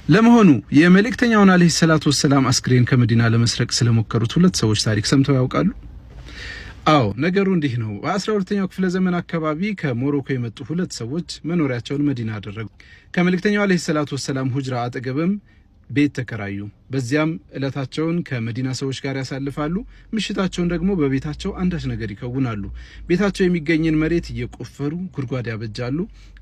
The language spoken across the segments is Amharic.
ለመሆኑ የመልእክተኛውን አለይሂ ሰላቱ ወሰላም አስክሬን ከመዲና ለመስረቅ ስለሞከሩት ሁለት ሰዎች ታሪክ ሰምተው ያውቃሉ? አዎ፣ ነገሩ እንዲህ ነው። በ12ኛው ክፍለ ዘመን አካባቢ ከሞሮኮ የመጡ ሁለት ሰዎች መኖሪያቸውን መዲና አደረጉ። ከመልእክተኛው አለይሂ ሰላቱ ወሰላም ሁጅራ አጠገብም ቤት ተከራዩ። በዚያም እለታቸውን ከመዲና ሰዎች ጋር ያሳልፋሉ። ምሽታቸውን ደግሞ በቤታቸው አንዳች ነገር ይከውናሉ። ቤታቸው የሚገኝን መሬት እየቆፈሩ ጉድጓድ ያበጃሉ።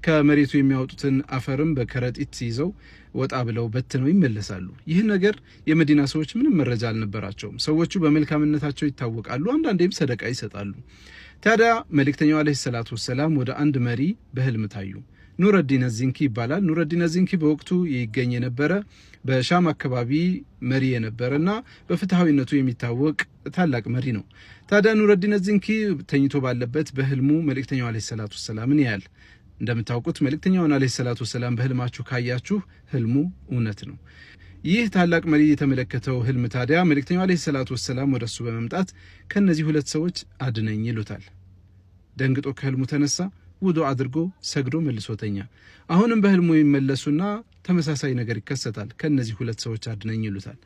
ከመሬቱ የሚያወጡትን አፈርም በከረጢት ይዘው ወጣ ብለው በትነው ይመለሳሉ። ይህ ነገር የመዲና ሰዎች ምንም መረጃ አልነበራቸውም። ሰዎቹ በመልካምነታቸው ይታወቃሉ። አንዳንዴም ሰደቃ ይሰጣሉ። ታዲያ መልእክተኛው አለይሂ ሰላቱ ወሰላም ወደ አንድ መሪ በህልም ታዩ። ኑረዲን ዚንኪ ይባላል። ኑረዲን ዚንኪ በወቅቱ ይገኝ የነበረ በሻም አካባቢ መሪ የነበረና በፍትሐዊነቱ የሚታወቅ ታላቅ መሪ ነው። ታዲያ ኑረዲን ዚንኪ ተኝቶ ባለበት በህልሙ መልእክተኛው አለይሂ ሰላቱ ወሰላምን ያያል። እንደምታውቁት መልእክተኛውን አለይሂ ሰላቱ ወሰላም በህልማችሁ ካያችሁ ህልሙ እውነት ነው። ይህ ታላቅ መሪ የተመለከተው ህልም ታዲያ መልእክተኛው አለይሂ ሰላቱ ወሰላም ወደሱ በመምጣት ከነዚህ ሁለት ሰዎች አድነኝ ይሉታል። ደንግጦ ከህልሙ ተነሳ። ውዶ አድርጎ ሰግዶ መልሶ ተኛ። አሁንም በህልሙ ይመለሱና ተመሳሳይ ነገር ይከሰታል። ከነዚህ ሁለት ሰዎች አድነኝ ይሉታል።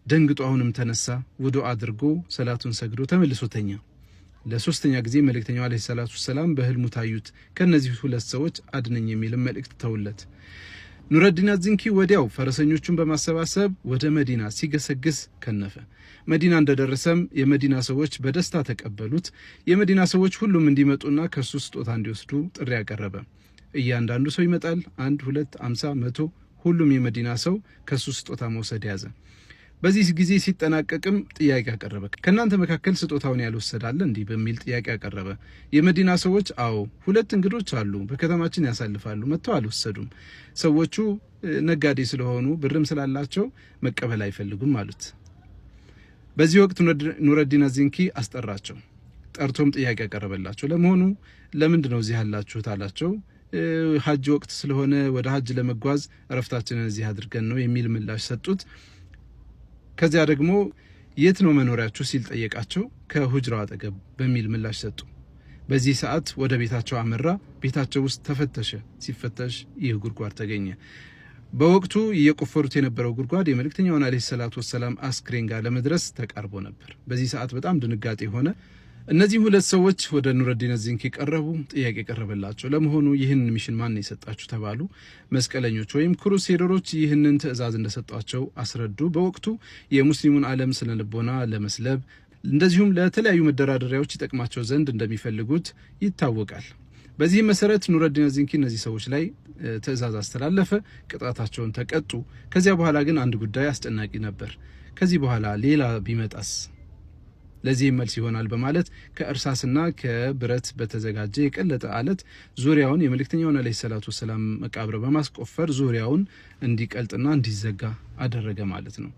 ደንግጦ አሁንም ተነሳ፣ ውዶ አድርጎ ሰላቱን ሰግዶ ተመልሶ ተኛ። ለሶስተኛ ጊዜ መልእክተኛው አለይሂ ሰላቱ ሰላም በህልሙ ታዩት። ከነዚህ ሁለት ሰዎች አድነኝ የሚልም መልእክት ተውለት። ኑረዲን አዝንኪ ወዲያው ፈረሰኞቹን በማሰባሰብ ወደ መዲና ሲገሰግስ ከነፈ። መዲና እንደደረሰም የመዲና ሰዎች በደስታ ተቀበሉት። የመዲና ሰዎች ሁሉም እንዲመጡና ከሱ ስጦታ እንዲወስዱ ጥሪ አቀረበ። እያንዳንዱ ሰው ይመጣል። 1፣ 2፣ 50፣ 100፣ ሁሉም የመዲና ሰው ከሱ ስጦታ መውሰድ ያዘ። በዚህ ጊዜ ሲጠናቀቅም ጥያቄ አቀረበ። ከእናንተ መካከል ስጦታውን ያልወሰደ አለ እንዲህ በሚል ጥያቄ አቀረበ። የመዲና ሰዎች አዎ፣ ሁለት እንግዶች አሉ፣ በከተማችን ያሳልፋሉ፣ መጥተው አልወሰዱም። ሰዎቹ ነጋዴ ስለሆኑ ብርም ስላላቸው መቀበል አይፈልጉም አሉት። በዚህ ወቅት ኑረዲን አዚንኪ አስጠራቸው። ጠርቶም ጥያቄ አቀረበላቸው። ለመሆኑ ለምንድን ነው እዚህ ያላችሁት አላቸው። ሀጅ ወቅት ስለሆነ ወደ ሀጅ ለመጓዝ እረፍታችንን እዚህ አድርገን ነው የሚል ምላሽ ሰጡት። ከዚያ ደግሞ የት ነው መኖሪያችሁ ሲል ጠየቃቸው። ከሁጅራው አጠገብ በሚል ምላሽ ሰጡ። በዚህ ሰዓት ወደ ቤታቸው አመራ። ቤታቸው ውስጥ ተፈተሸ። ሲፈተሽ ይህ ጉድጓድ ተገኘ። በወቅቱ እየቆፈሩት የነበረው ጉድጓድ የመልእክተኛውን አለይሂ ሰላቱ ወሰላም አስክሬን ጋር ለመድረስ ተቃርቦ ነበር። በዚህ ሰዓት በጣም ድንጋጤ ሆነ። እነዚህ ሁለት ሰዎች ወደ ኑረዲን ዚንኪ ቀረቡ። ጥያቄ ቀረበላቸው። ለመሆኑ ይህንን mission ማን የሰጣችሁ ተባሉ። መስቀለኞች ወይም ክሩሴደሮች ይህንን ትዕዛዝ እንደሰጧቸው አስረዱ። በወቅቱ የሙስሊሙን ዓለም ስነ ልቦና ለመስለብ እንደዚሁም ለተለያዩ መደራደሪያዎች ይጠቅማቸው ዘንድ እንደሚፈልጉት ይታወቃል። በዚህም መሰረት ኑረዲን ዚንኪ እነዚህ ሰዎች ላይ ትዕዛዝ አስተላለፈ። ቅጣታቸውን ተቀጡ። ከዚያ በኋላ ግን አንድ ጉዳይ አስጨናቂ ነበር። ከዚህ በኋላ ሌላ ቢመጣስ? ለዚህም መልስ ይሆናል በማለት ከእርሳስና ከብረት በተዘጋጀ የቀለጠ አለት ዙሪያውን የመልእክተኛውን አለይሂ ሰላቱ ወሰላም መቃብር በማስቆፈር ዙሪያውን እንዲቀልጥና እንዲዘጋ አደረገ ማለት ነው።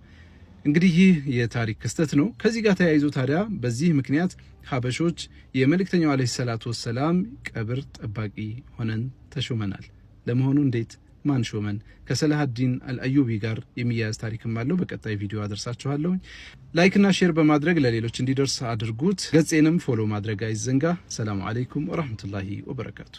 እንግዲህ ይህ የታሪክ ክስተት ነው። ከዚህ ጋር ተያይዞ ታዲያ በዚህ ምክንያት ሀበሾች የመልእክተኛው አለይሂ ሰላቱ ወሰላም ቀብር ጠባቂ ሆነን ተሾመናል። ለመሆኑ እንዴት? ማን ሾመን? ከሰላሀዲን አልአዩቢ ጋር የሚያያዝ ታሪክም አለው። በቀጣይ ቪዲዮ አደርሳችኋለሁ። Like ና share በማድረግ ለሌሎች እንዲደርስ አድርጉት። ገጼንም follow ማድረግ አይዘንጋ። ሰላሙ አለይኩም ወራህመቱላሂ ወበረካቱ።